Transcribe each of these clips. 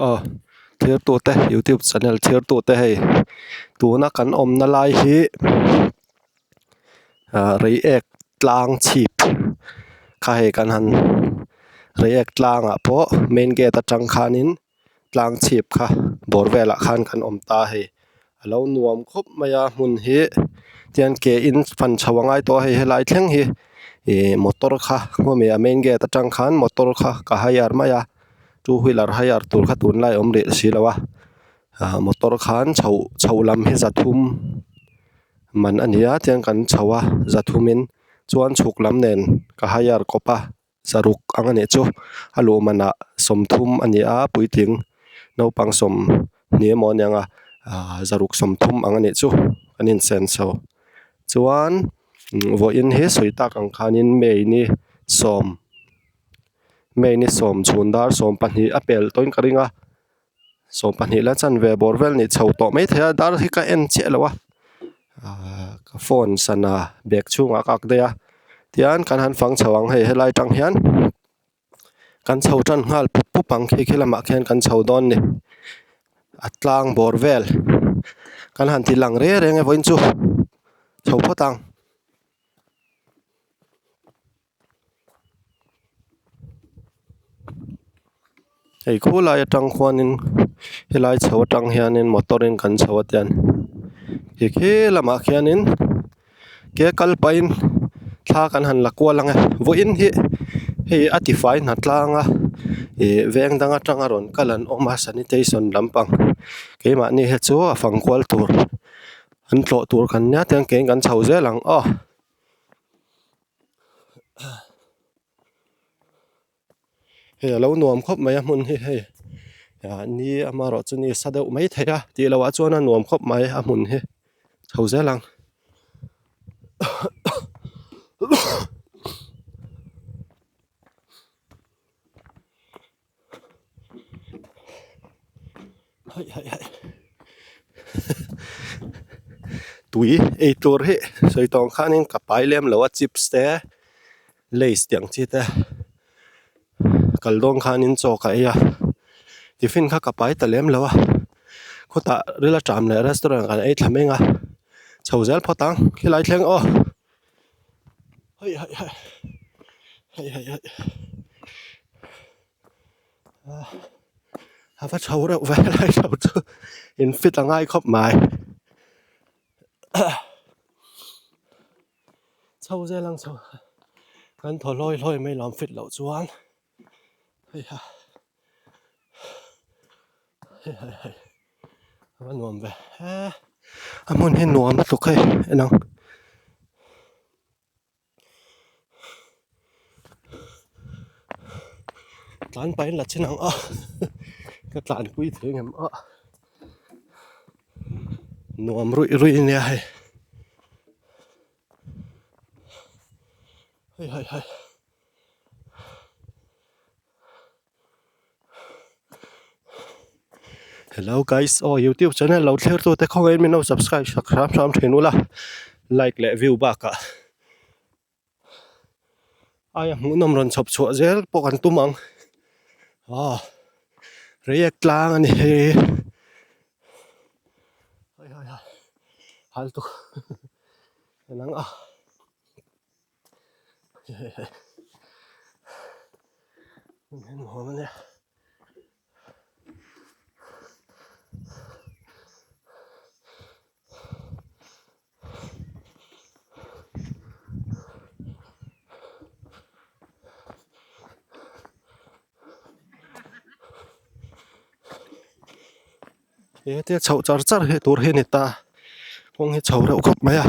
Aw thirtute youtube channel thirtute hei tuna kan awmna lai hi ah reiek tlang chhip kha hei kan han reiek tlangah pawh main gate atang khanin tlang chhip kha bawr velah khan kan awm ta a hei a lo nuam khawp mai a hmun hi tian ke in fan chho a ngai tawh a hei helai thleng hi ih motor kha khawmi a main gate atang khan motor kha ka hire mai a two wheeler hire tur kha tunlai a awm rih si lo a ah motor khan chho chho lam hi zathum man a ni a tiang kan chho a zathum in chuan chhuk lam nen ka hire kawp a. Zaruk ang a nih chu a luh manah sawmthum a ni a puitling naupang sawmhnih emaw a ni ang a ahh zaruk sawmthum ang a nih chu an insen chho chuan vawiin hi sawi tak ang khanin may ni sawm may ni sawm chhun dar sawmpahnih a pel tawhin ka ring a sawmpahnih la chanve bawr vel nih chho tawh maithei a dar hi ka en chiah lo a ahh ka phone sana bag chhungah ka ak daih a tian kan han fang chho ang hei helai tang hian kan chho tan nghal pup pup ang khi khi lamah khian kan chho dawn a ni a tlang bawr vel kan han ti lang reng reng e vawiin chu chho phawt ang. Hei khulai atang khuanin helai chho atang hianin motor in kan chho a tian khi khi lamah khianin ke kal pahin thla kan han la kual ang e vawiin hi hei a tifai hna tlang a ih veng dang atanga rawn kal an awm a sanitation lampang keimahni hi chu a fang kual tur an tlawh tur kan nia tiang kein kan chho zel ang aw. Hei a lo nuam khawp mai a hmun hi hei ah ni amaherawh chu ni sa deuh mai thei a tih loh ah chuan a nuam khawp mai a hmun hi chho zel ang. Tui ei tur hi sawi tawng khanin ka pai lem lo a chips te lays tih ang chi te kal dawn khanin chaw ka ei a tiffin kha ka pai ta lem lo a khawtah ril aṭam leh restaurant kan ei thla meng a chho zel phawt ang khilai thleng aw. Hei hei hei hei hei hei a va chho reuh ve lai chho chu in fit a ngai khawp mai chho zel ang chho kan thaw hlawi hlawi mai lawm fit loh chuan hei ha hei hei hei a va nuam ve he a hmun hi nuam lutuk hei en ang. Tlan pahin la chin ang a ka tlan pui thei ngem a nuam ruih ruih ania hei hei hei hei. Hello guys aw youtube channel lo thlir tute khawngaihin min lo subscribe sak hram hram thin ula like leh view bakah aia hmuhnawm rawn chhawp chhuah zel pawh kan tum ang aw reiek tlang a ni hei hal tuk enang a. He tia chhoh char char hi tur hi a ni ta kawng hi chho reuh khawp mai a.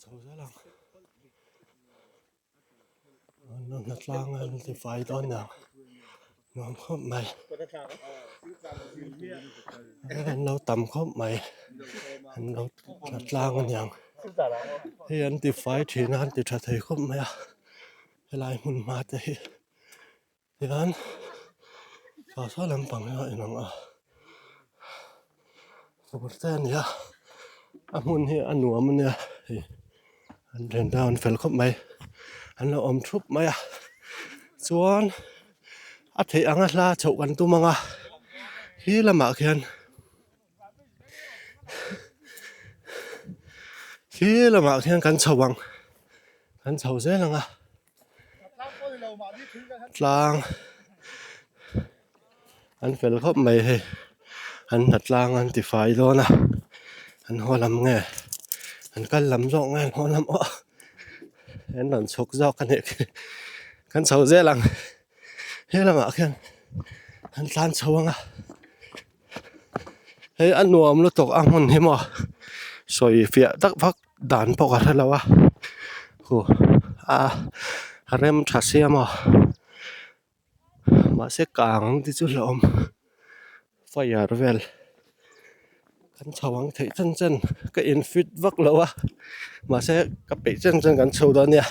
Chho zel ang an lo hna tlang a an ti fai dawn ang nuam khawp mai an lo tam khawp mai an lo hna tlang a niang hei an ti fai thin a an ti tha thei khawp mai a helai hmun hma te hi tihian saw saw lampang hi a inang a fur te a ni a a hmun hi a nuam a nia hei an then te an fel khawp mai an lo awm thup mai a chuan. A theih anga hla chhoh kan tum ang a, he lamah khian he lamah khian kan chho ang, kan chho zel ang a, tlang an fel khawp mai hei, an hna tlang an ti fai dawn a, an haw lam nge an kal lam zawk nge an haw lam aw an rawn chhuk zawk a nih khi kan chho zel ang he lamah khian an tlan chho ang a hei a nuam lutuk a hmun hi maw sawi fiah tak vak dan pawh ka hre lo a huh a rem tha sia maw mahse kang ang te chu hlauhawm fire vel kan chho ang theih chen chen ka in fit vak lo a mahse ka peih chen chen kan chho dawn nia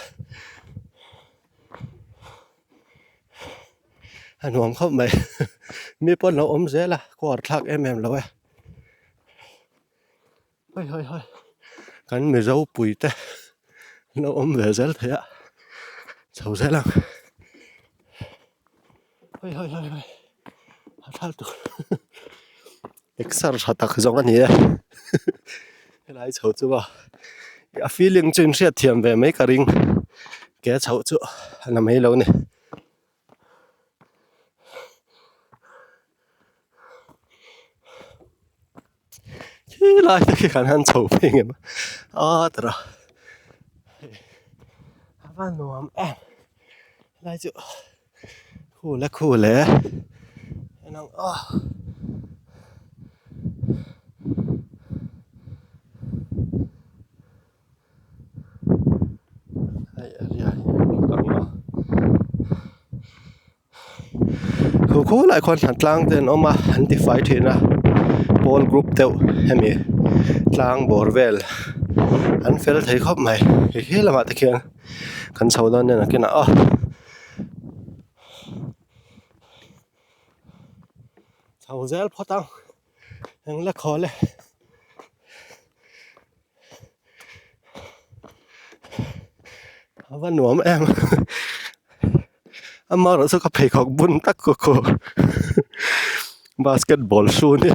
a nuam khawp mai mi pawh an lo awm zel a kawr thlak em em lo e hawi hawi hawi kan mizo pui te an lo awm ve zel thei a chho zel ang hawi hawi hawi hawi a thal tur exer tha tak zawng a ni e helai chho chu a a feeling chu in hriat thiam ve mai ka ring ke chhoh chu a la mai lo a ni. Khi lai te khi kan han chho phei ngem a tara a va nuam em helai chu khu le khu le en ang aw. Hei area hi a ang a khu khulai khuan thlan tlang te an awm a an ti fai thin a pawl group deuh hemi tlang bawr vel an fel thei khawp mai hei he lamah te khian kan chho dawn nen a kinah aw. Chho zel phawt ang eng la khawl e. A va nuam em amaherawh chu ka pheikhawk bun tak khaw khaw basketball shoe nia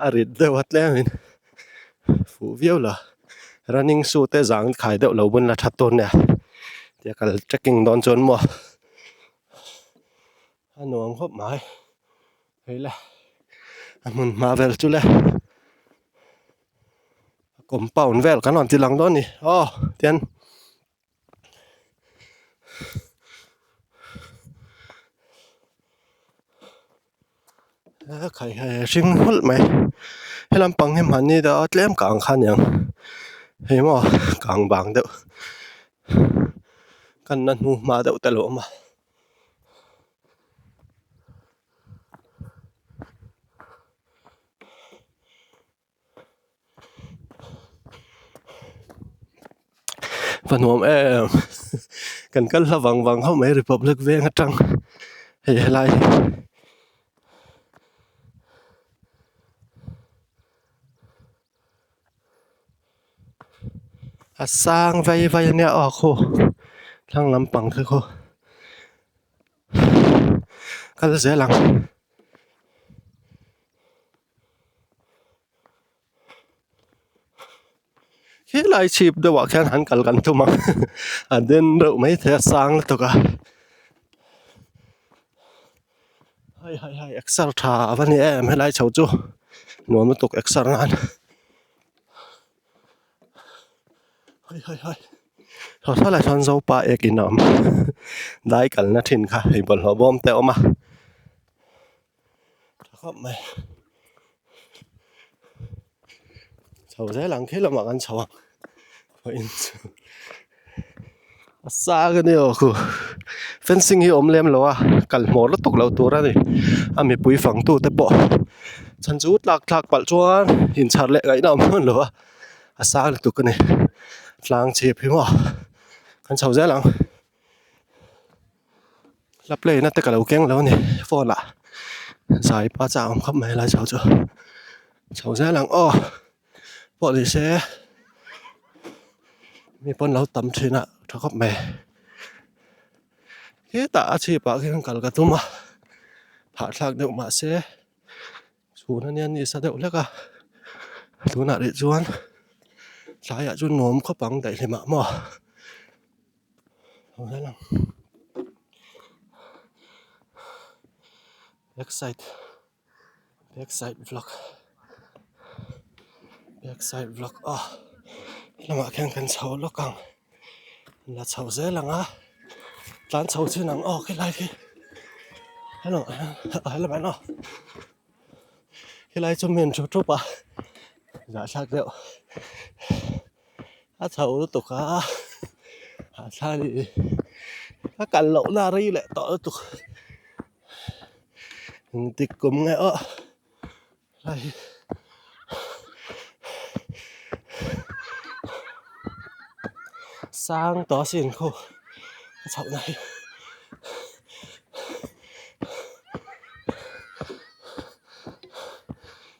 a rit deuh a tlem in fuh viau la running shoe te zang khai deuh lo bun la that dawn nia tia kal trekking dawn chuan maw a nuam khawp mai. Hei le a hmun hma vel chu le compound vel kan rawn ti lang dawn a ni aw tian a khai hei a hring hawlh mai helam pang hi hmanni deuh a tlem kang kha aniang hei maw kang bang deuh kanna hnu hma deuh te a lo awm a. Va nuam em kan kal hla vang vang ho mai Republic veng atang hei helai hi. A sang vai vai ania aw khu thlang lampang te khu kal zel ang. Helai chhip deuh ah khian han kal kan tum ang a den reuh maithei a sang lutuk a hai hai hai exer tha a va ni em helai chho chu nuam lutuk exer nan hai hai hai thaw thlawlai chuan zopa ek in a awm dai kalna thin kha hei bawlhhlawh bawm te a awm a tha khawp mai chho zel ang khi lamah kan chho ang vawiin chu a sang a ni aw khu fencing hi a awm lem lo a kal hmawr lutuk lo tur a ni a mipui fang tu te pawh chhan chu tlak thlak palh chuan inchhar leh ngaihna a awm dawn lo a a sang lutuk a ni tlang chhip hi maw kan chho zel ang. Hla play na te ka lo keng lo a ni phone ah zai pa chak ang khawp mai helai chho chu chho zel ang aw pawh ni se mi pawn lo tam thin a tha khawp mai. Hetah a chhip ah khian kal ka tum a hahthlak deuh mahse chhun ania ni sa deuh hlek a tunah rih chuan tlaiah chuan nuam khawp ang daihlim ah maw back side back side vlog back side vlog aw helamah khian kan chho lawk ang la chho zel ang a tlan chho chin ang aw khilai khi helamah hian ah helamah hian aw khilai chu mi an thu thup a zahthlak deuh a chho lutuk a hahthlak a ni a kal lohna a rei leh tawh lutuk. Engtik kum nge aw helai hi sang tawh asin khu ka chhohna hi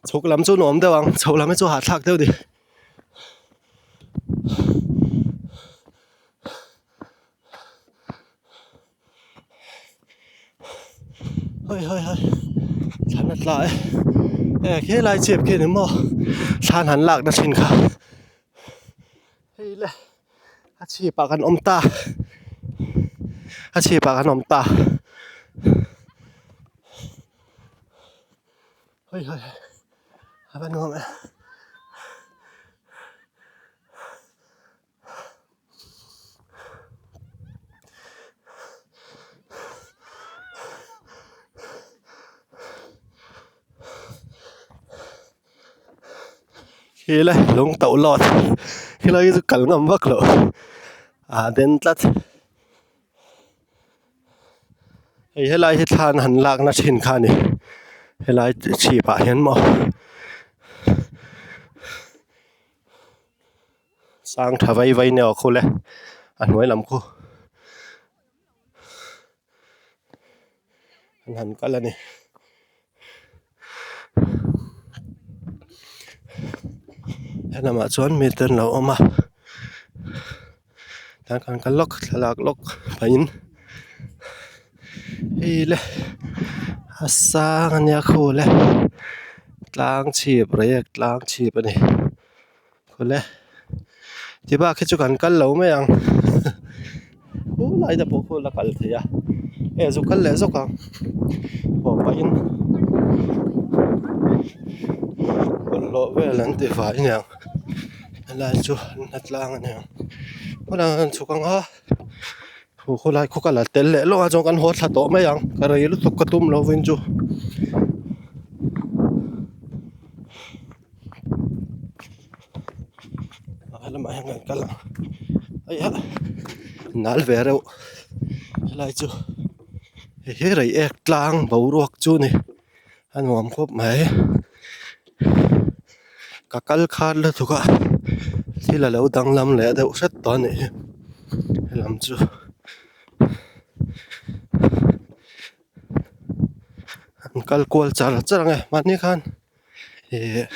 chhuk lam chu nuam deuh ang chhoh lam hi chu hahthlak deuh a ni. Hoi hoi hoi thlan a tla e e khelai chep khi ni maw thlan han lak na thin kha hei le a chhip ah kan awm ta a chhip ah kan awm ta hoi hoi hoi a va nuam e. Khi le lung tauh lawt khilai hi chu kal ngam vak loh a den tlat hei helai hi thlan han lakna thin kha a ni helai chhip ah hian maw. Sang tha vai vai nia aw khu le a hnuai lam khu an han kal a ni he lamah chuan mite an lo awm a tan kan kal lawk thlalak lawk pahin hei le a sang a nia khu le tlang chhip reiek tlang chhip a ni. Khawle ti bak hi chu kan kal lo mai ang u lai te pawh khu la kal thei a e zu kal leh zawk ang haw pahin bawlhhlawh vel an ti fai aniang helai chu an hna tlang aniang hmunah an chhuk ang a khu khawlai khu ka la tel leh lawk a chuan kan haw thla tawh mai ang ka rei lutuk ka tum lo vin chu. A lamah hian kan kal a hei a nal ve reuh helai chu hei hi reiek tlang boruak chu a ni a nuam khawp mai ka kal khat lutuk a thil a lo danglam leh deuh hret tawh a nih hi helam chu. An kal kual char char ang e mahni khan Ihh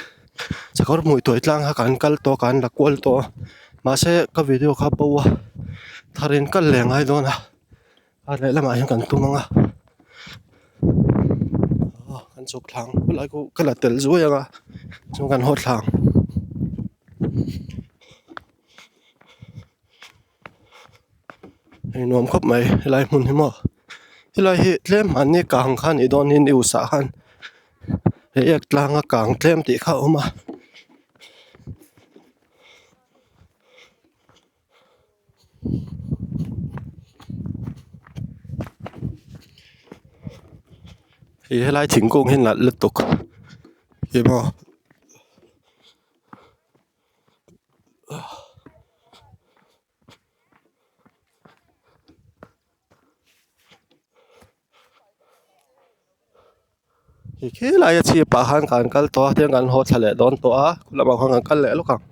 sakawr hmui tuai tlang kha kan kal tawh a kan la kual tawh a mahse ka video kha bo a thar in kal leh ngai dawn a a lehlamah hian kan tum ang a aw kan chhuk thlang khawlai khu ka la tel zuai ang a chuan kan haw thlang. Hei nuam khawp mai helai hmun hi maw helai hi tlem mahni kang kha anih dawn hi news ah khan reiek tlang a kang tlem tih kha a awm a. Hei helai thingkung hi nalh lutuk hi maw. Hei khilai a chhip ah khan kan kal tawh a tiang kan haw thla leh dawn tawh a khu lamah khuan kan kal leh lawk ang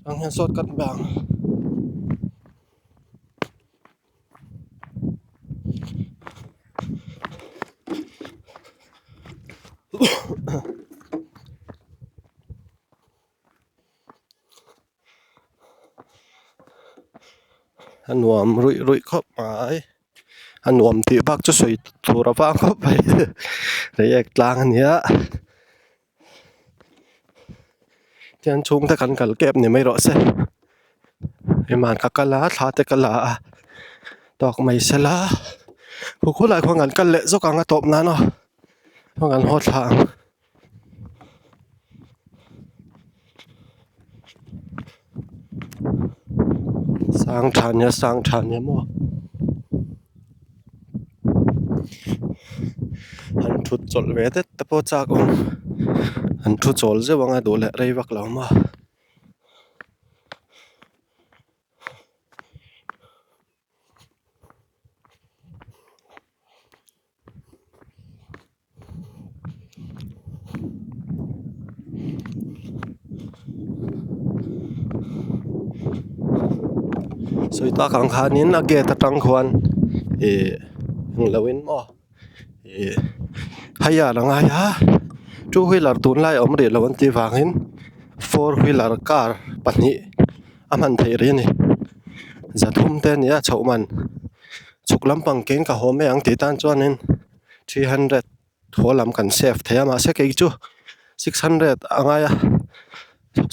ang hian sawt cut mai ang. A nuam ruih ruih khawp mai a nuam tih bak chu sawi tur a vang khawp mai reiek tlang a nia tihian chhungte kan kal kep ni mai rawh se keimah ka kal a thla te ka la a tawk mai sela khu khulai khuan kan kal leh zawk ang a tawp nan aw chuan kan haw thla ang. Sang tha nia sang tha nia maw han thut chawlh ve det te pawh chak awm an thu chawl zeuh ang a duh leh rei vak lo maw. Sawi tak ang khanin a gate atang khuan ih englo in maw ih hire a ngai a two wheeler tunlai a awm rih lo an tih vangin four wheeler car pahnih a hman theih rih a ni zathum te a ni a chhoh man chhuk lampang keng ka haw mai ang tih tan chuanin 300 haw lam kan save thei a mahse kei chu 600 a ngai a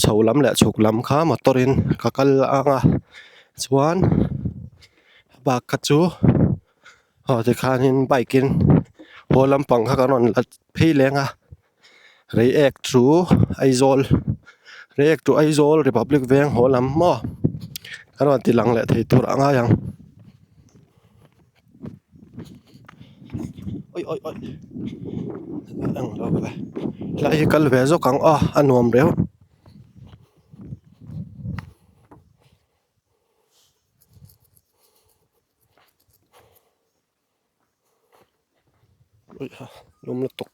chho lam leh chhuk lam kha motor in ka kal ang a chuan bak kha chu aw tikhanin bike in haw lampang kha kan rawn la phei leng a Reiek chu Aizawl Reiek chu Aizawl Republic veng haw lam maw a rawn ti lang leh thei tur a ngai ang awi awi awi ang lo ve helai hi kal ve zawk ang aw a nuam riau. Lum lutuk.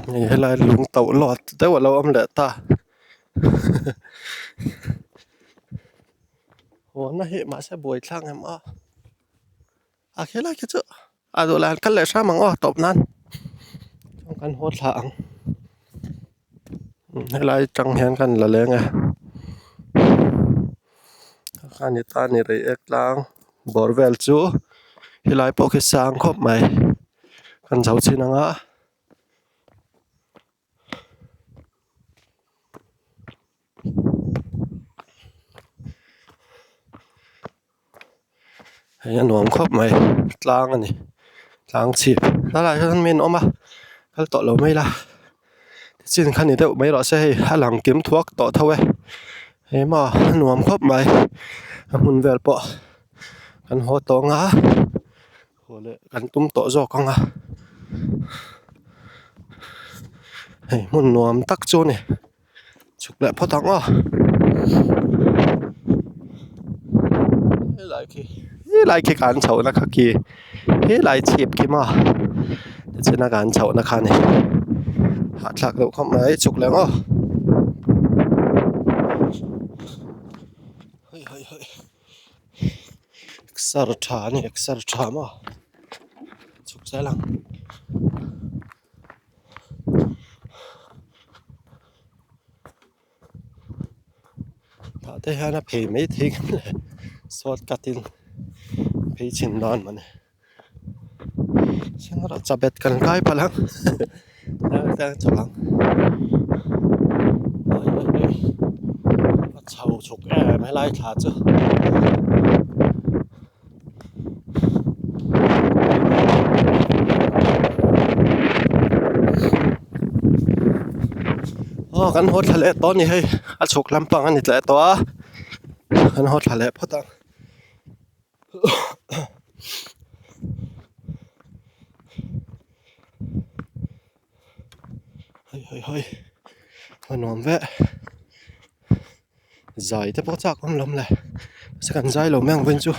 Hei helai lung tauh lawt deuh a lo awm leh ta huan a hi mahse buai thlak em a a helai khi chu a duh leh an kal leh hram ang aw tawp nan chuan kan haw thla ang helai atang hian kan la leng e a ni ta ni reiek tlang bawr vel chu helai pawh khi sang khawp mai kan zo chin ang a. Hei a nuam khawp mai tlang a ni tlang chhip helaiah hian mi an awm a kal tawh lo mai ila chin kha ni deuh mai rawh se hei a lang kim thuak tawh tho e hei maw a nuam khawp mai a hmun vel pawh kan haw tawng a haw leh kan tum tawh zawk ang a hei hmun nuam tak chu a ni. Chhuk leh phawt ang aw helai khi helai khi kan chhoh na kha khi helai chhip khi maw tichuan a kan chhoh na kha a ni hahthlak deuh khawp mai chhuk leh ang aw hei hei hei exer tha a ni exer tha maw chhuk zel ang. Tah te hian a phei mai thei ang le short cut in phei chhin dawn mawni chabet kan kai palh ang a chho chhuk em helai thla chu. Aw kan haw thla leh tawh a ni hei a chhuk lampang a ni tleh tawh a kan haw thla leh phawt ang hei hei hei a nuam vek. Zai te pawh chak awm lawm le mahse kan zai lo mai ang vawiin chu.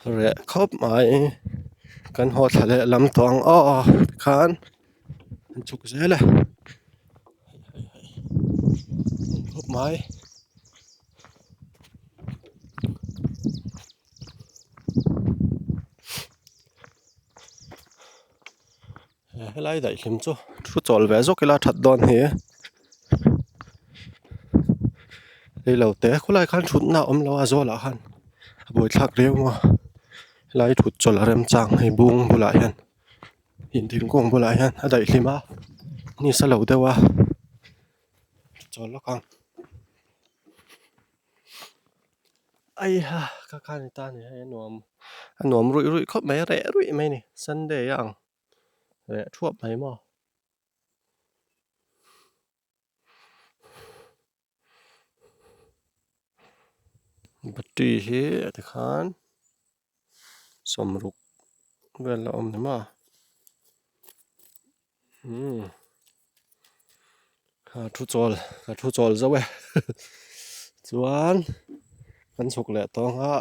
Reh khawp mai kan haw thla leh lam tawh ang aw tikhan an chhuk zel e khawp mai. Helai daihlim chu thu chawl ve zawk ila that dawn hi reilo te khawlai khan thutna a awm lo a zawlah khan a buaithlak riau a helai thut chawl a remchang hei bung bulah hian in thingkung bulah hian a daihlim a ni sa lo deuh a chawl lawk ang. Aiha ka khan i ta ni hei a nuam a nuam ruih ruih khawp mai a reh ruih mai a ni sunday a ang reh thuap mai maw. Battery hi tikhan sawmruk vel a awm ni maw umm kha thu chawl ka thu chawl zo e chuan kan chhuk leh tawng a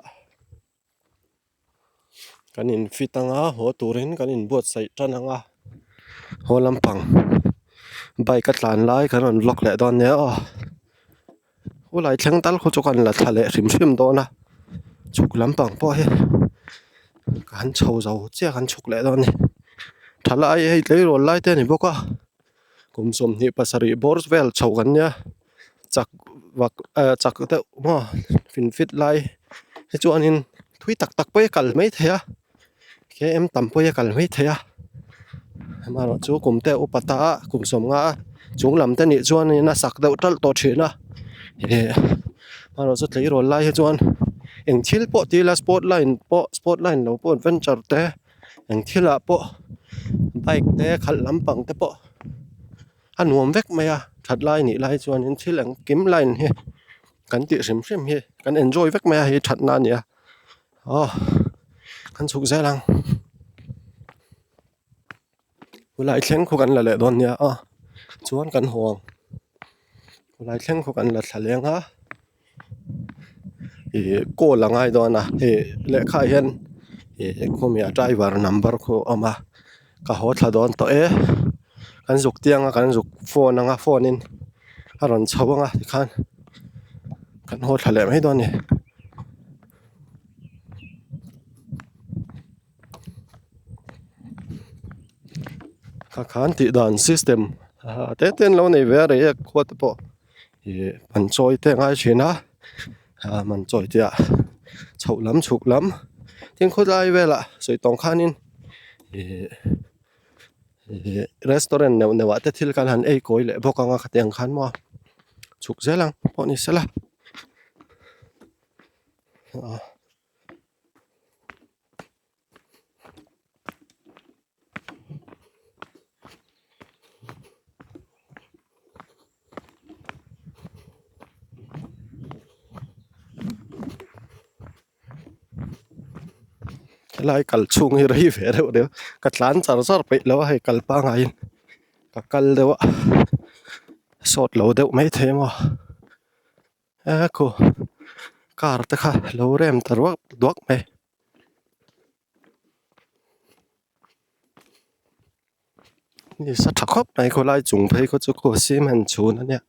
kan in fit anga haw turin kan in buatsaih tan ang a haw lampang bike a tlan lai kan rawn vlog leh dawn nia aw khulai thleng tal khu chu kan la thla leh hrim hrim dawn a chhuk lampang pawh hi kan chho zo chiah kan chhuk leh dawn a ni thalai hei tleirawl lai te a ni bawk a kum 27 bawr vel chho kan nia chak vak eh chak deuh maw fin fit lai hi chuanin thui tak tak pawh hi a kal mai thei a km tam pawh hi a kal mai thei a amaherawhchu kum te a upa ta a kum sawmnga chung lam te nih chuanin a sak deuh talh tawh thin a ih amaherawhchu tleirawl lai hi chuan eng thil pawh ti ila sport line pawh sport line lo pawh adventure te eng thil ah pawh bike te khalh lampang te pawh a nuam vek mai a that lai nih lai chuanin thil engkim line hi kan tih hrim hrim hi kan enjoy vek mai a hei thatna a ni a aw kan chhuk zel ang khulai thleng khu kan la leh dawn nia aw chuan kan haw ang khulai thleng khu kan la thla leng a ih call a ngai dawn a hei lehkha ah hian ih khawmi a driver number khu a awm a ka haw thla dawn tawh e kan zuk tiang a kan zuk phone anga phone in a rawn chho anga tikhan kan haw thla leh mai dawn a ni. Kha khan tih dan system te te an lo nei ve a reiek khua te pawh ih man chawi te a ngai thin a ah man chawi tih ah chhoh lam chhuk lam tin khawtlai velah sawi tawng khanin ih ih restaurant neuh neuh ah te thil kan han ei kawi leh bawk ang a khatiang khan maw chhuk zel ang pawh ni sela. Helai kal chhung hi rei ve deuh deuh ka tlan char char peih lo a hei kal pangaiin ka kal deuh a sawt lo deuh maithei a maw. E khu car te kha lo rem ta ruak duak mai. Ni sa tha khawp mai khawlai chung phei khaw chu khu cement chhun a nia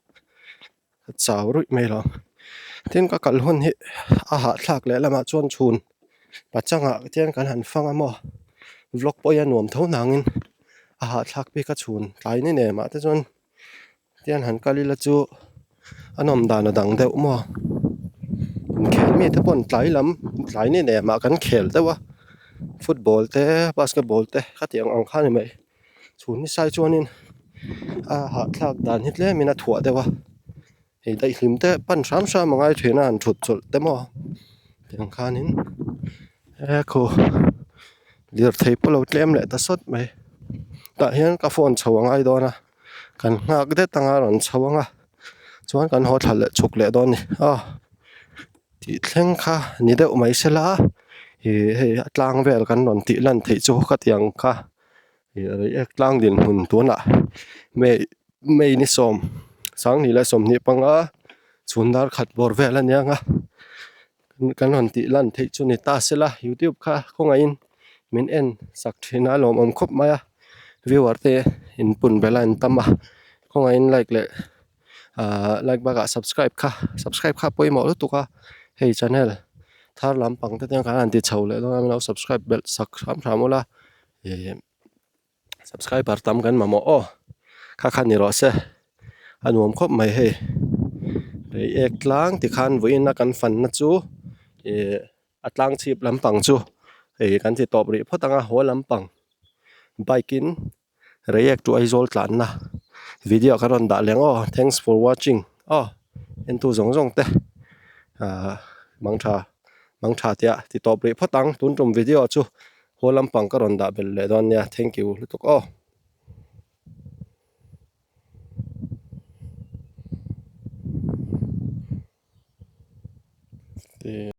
a chau ruih mai lo tin ka kal hun hi a hahthlak leh lamah chuan chhun pachangah te hian kan han fang a maw vlog pawh hi a nuam tho nangin a hahthlak bik a chhun tlai ni nem ah te chuan. Tian han kal ila chu a nawm dan a dang deuh maw inkhel mi te pawh an tlai lam tlai ni nem ah kan khel deuh a football te basketball te khatiang ang kha a ni mai chhun ni sai chuanin a hahthlak dan hi tlemin a thuah deuh a hei daihlim te pan hram hram a ngai thin a han thut chawlh te maw tiang khanin he khu lirthei pawh lo tlem leh ta sawt mai tah hian ka phone chho a ngai dawn a. Kan nghak det anga rawn chho anga chuan kan haw thla leh chhuk leh dawn a ni aw tih thleng kha ni deuh mai sela ih hei a tlang vel kan rawn tih lan theih chu khatiang kha ih reiek tlang dinhmun tunah may may ni sawm sanghnih leh 25 chhun dar khat bawr vel a nia nga. Kan rawn tih lan theih chu ni ta sela youtube kha khawngaihin min en sak thin a lawmawm khawp mai a viewer te in pun belh a in tam a khawngaihin like leh ahh like bakah subscribe kha subscribe kha a pawimawh lutuk a hei channel thar lampang te chuan kan han ti chho leh dawn a min lo subscribe belh sak hram hram ula ihh. Subscriber tam kan mamawh aw kha kha ni rawh se a nuam khawp mai hei reiek tlang tikhan vawiin a kan fanna chu ih a tlang chhip lampang chu hei kan ti tawp rih phawt ang a haw lampang bike in reiek to Aizawl tlanna video ka rawn dah leh ang aw thanks for watching aw entu zawng zawng te ahh mangtha mangtha tia ti tawp rih phawt ang tun tum video chu. Haw lampang ka rawn dah belh leh dawn nia thank you lutuk aw.